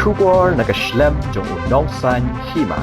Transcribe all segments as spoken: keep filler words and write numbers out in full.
Khubor na ka shlem jong u Nongsaiñ Hima.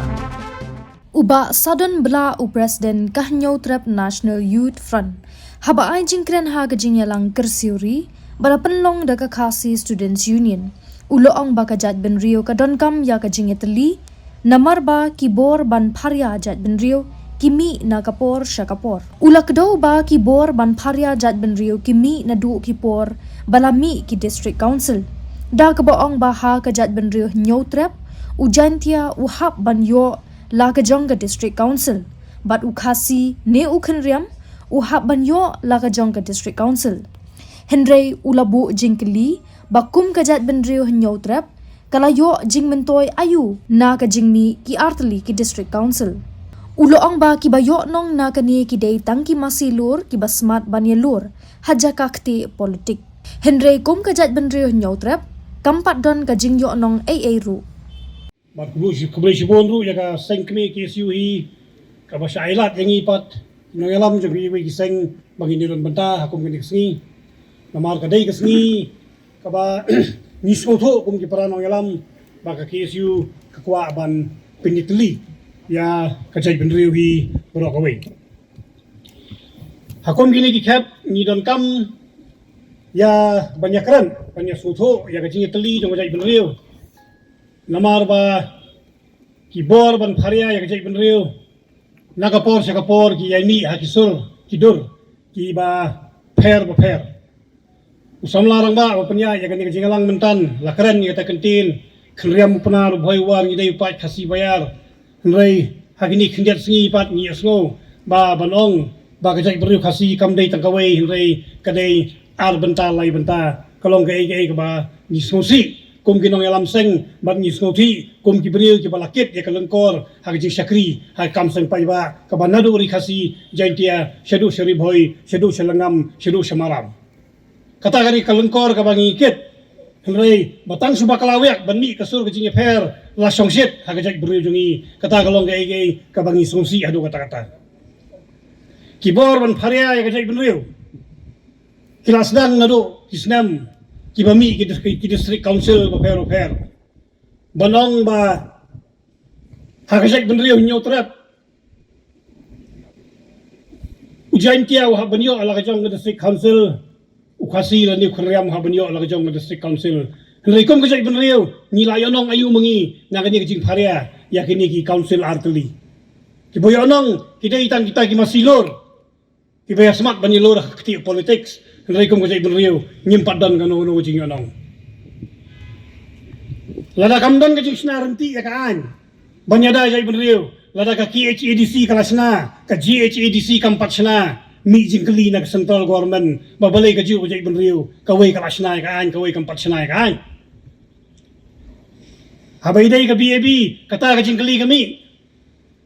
U Bah Sadon Blah, u President ka Hynñiewtrep National Youth Front, haba ai jingkren ha ka jingïalang kyrsiew ri ba la pynlong da ka Khasi Students Union, u la ong ba ka jaitbynriew ka donkam ïa ka jingïatylli, namar ba ki bor ban pharia jaitbynriew ki mih na ka por sha ka por. U la kdew ba ki bor ban pharia jaitbynriew ki mih naduh ki por ba la mih ki District Council, da kaba ong ba ha ka jaitbynriew Hynñiewtrep, u Jaintia u hap ban ïoh la ka jong ka District Council, bad u Khasi ne u Khynriam u hap ban ïoh la ka jong ka District Council. Hynrei u la buh jingkylli ba kum ka jaitbynriew Hynñiewtrep ka la ïoh jingmyntoi aïu na ka jingmih ki artylli ki District Council. U la ong ba kiba ïoh nong na kane ki dei tang ki masi lur kiba smat ban ïalur ha jaka kti politik. Hynrei kum ka jaitbynriew Hynñiewtrep kam pat don ka jingïoh nong ei ei ruh. Bad khublei shi-, khublei shibun ruh ïa ka seng kmie K S U hi, kaba shah ai lad ïa ngi pat ki nongïalam jong kiwei ki seng ba ngin ïa don bynta ha kum kine ki sngi. Namar ka dei ka sngi kaba ngi sngewthuh kum ki para nongïalam ba ka K S U ka kwah ban pynïatylli ïa ka jaitbynriew hi baroh kawei. Ha kum kine ki khep ngi donkam ïa ban ïakren, ban ïasngewthuh ïa ka jingïatylli jong ka jaitbynriew. Namar ba ki bor ban pharia ïa ka jaitbynriew na ka por sha ka por ki ïai mih ha ki sur ki dur kiba pher bapher. U samla rangbah ba pynïaid ïa kane ka jingïalang mynta la kren ïa kata ka kyntien, Khynriam u Pnar, u Bhoi u War, ngi dei u paid Khasi ba ïar. Hynrei ha kine khyndiat sngi pat ngi ïohsngew ba ban ong ba ka jaitbynriew Khasi kam dei tang kawei, hynrei ka dei ar bynta lai bynta. Ka long kaei kaei kaba ngi sngewsih kum ki nongïalam seng bad ngi sngewsih kum ki briew kiba la kit ïa ka lyngkor ha ka jingshakri ha ka kam seng paidbah kaba naduh Ri Khasi, Jaintia, shaduh sha Ri Bhoi, shaduh sha Lyngngam, shaduh sha Maram. Kata ka dei ka lyngkor kaba ngi kit. Hynrei ba tang shu bakla wiak ban mih ka sur ka jingïapher la shongshit ha ka jaitbynriew jong ngi. Kata ka long kaei kaei kaba ngi sngewsih haduh katta katta. Ki bor ban pharia ïa ka jaitbynriew ki la sdang naduh ki snem kiba mih ki dis-, ki District Council bapher bapher. Ban ong ba ha ka jaitbynriew Hynñiewtrep u Jaintia u hap ban ïoh la ka jong ka District Council, u Khasi lane u Khynriam u hap ban ïoh la ka jong ka District Council. Hynrei kum ka jaitbynriew ngi la ïohnong aïu ma ngi na kane ka jingpharia ïa kine ki council artylli? Kiba ïohnong ki dei tang kita ki masi lur kiba ïa smat ban ïalur ha ka kti politics. Hynrei kum ka jaitbynriew ngim pat don kano kano ka jingïohnong. Lada kam don ka jingshna ryntih ïa ka aiñ ban ïada ïa ka jaitbynriew, lada ka K H A D C ka la shna, ka G H A D C kam pat shna, mih jingkylli na ka central government ba balei kajuh ka jaitbynriew kawei ka la shna ïa ka aiñ, kawei kam pat shna ïa ka aiñ. Haba ïadei ka B A B, kata ka jingkylli ka mih.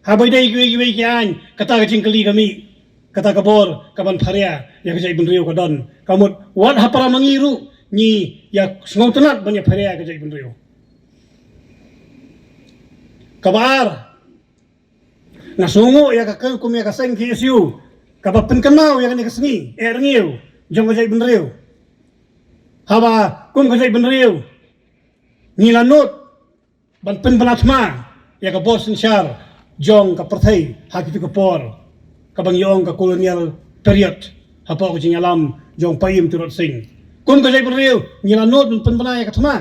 Haba ïadei kiwei kiwei ki aiñ, kata ka jingkylli ka mih. Kata ka bor ka ban pharia ïa ka jaitbynriew ka don. Ka mut wat ha para ma ngi ruh ngi ïa sngewtynnat ban ïa pharia ïa ka jaitbynriew. Kaba ar, nga sngewnguh ïa ka, ka kum ïa ka seng K S U kaba pynkynmaw ïa kane ka sngi eh rngiew jong ka jaitbynriew. Haba kum ka jaitbynriew ngi la nud ban pynbna thma ïa ka bor synshar jong ka pyrthei ha kitu ki por kaba ngi ong ka colonial period hapoh ka jingïalam jong Paiem Tirot Sing. Kum ka jaitbynriew ngi la nud ban pynbna ïa ka thma,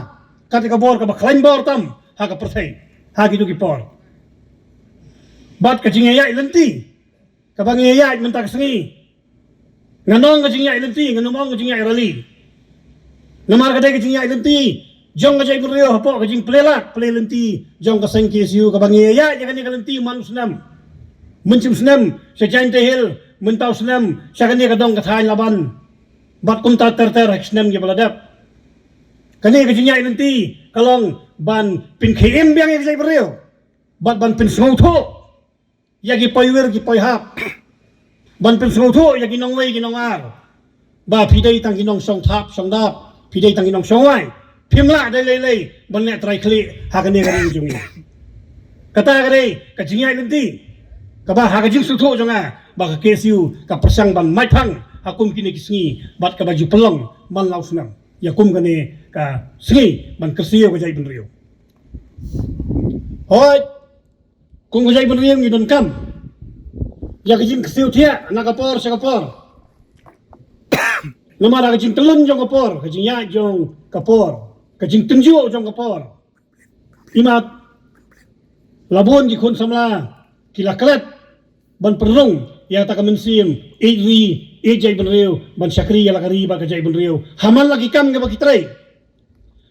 kata ka bor kaba khlaiñ bor tam ha ka pyrthei ha kitu ki por. Bad ka jingïaid lynti kaba ngi ïaid mynta ka sngi, ngan ong ka jingïaid lynti, ngan ym ong ka jingïaid rally. Namar ka dei ka jingïaid lynti jong ka jaitbynriew hapoh ka jingplie lad plie lynti jong ka seng K S U kaba ngi ïaid ïa kane ka lynti man u snem, mynshem snem sha Jaintia Hills, mynta u snem sha kane ka dong ka thaiñ Laban, bad kumta ter ter ha ki snem kiba la dep. Kane ka jingïaid lynti ka long ban pynkhie im biang ïa ka jaitbynriew bad ban pynsngewthuh ïa ki poiwir ki poihap, ban pynsngewthuh ïa ki nongwei ki nongar ba phi dei tang ki nongshong thap shong dap, phi dei tang ki nongshong wai, phim lah dei lei lei ban leh trai khlieh ha kane ka ri jong ngi. Kata ka dei ka jingïaid lynti kaba ha ka jingsngewthuh jong nga ba ka K S U ka pyrshang ban mait phang ha kum kine ki sngi bad kaba ju pynlong man la u snem ïa kum kane ka sngi ban kyrsiew ka jaitbynriew. Hooid, kum ka jaitbynriew ngi donkam ïa ka jingkyrsiew thiah na ka por sha ka por. Namar ka jingkyllon jong ka por, ka jingïaid jong ka por, ka jingtynjuh jong ka por, imat la bun ki khun samla ki la klet ban pynrung ïa kata ka mynsiem ïeit ri ïeit jaitbynriew, ban shakri ïa la ka ri bad ka jaitbynriew ha man la ki kam kaba ki trei.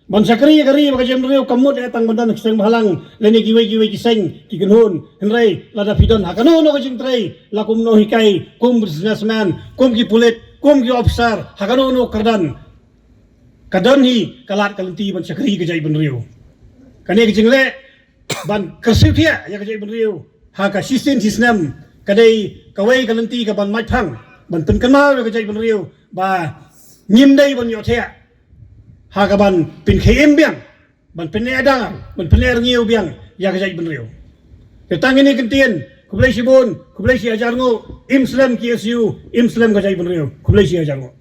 Ban shakri ïa ka ri bad ka jaitbynriew kam mut eh tang ban don ha ki seng bhalang lane kiwei kiwei ki seng ki kynhun. Hynrei lada phi don ha kano kano ka jingtrei, la kum nonghikai, kum businessman, kum ki pulit, kum ki officer, ha kano kano ka kyrdan, ka don hi ka lad ka lynti ban shakri ïa ka jaitbynriew. Kane ka jingleh ban kyrsiew thiah ïa ka jaitbynriew ha ka shisien shisnem ka dei kawei ka lynti kaban maitphang ban pynkynmaw ïa ka jaitbynriew ba ngim dei ban ïohthiah ha kaban pynkhie im biang, ban pyneh dar, ban pyneh rngiew biang ïa ka jaitbynriew. Te tang kine ki ktien, khublei shibun, khublei shi hajar nguh. Im slem K S U, im slem ka jaitbynriew. Khublei shi hajar nguh.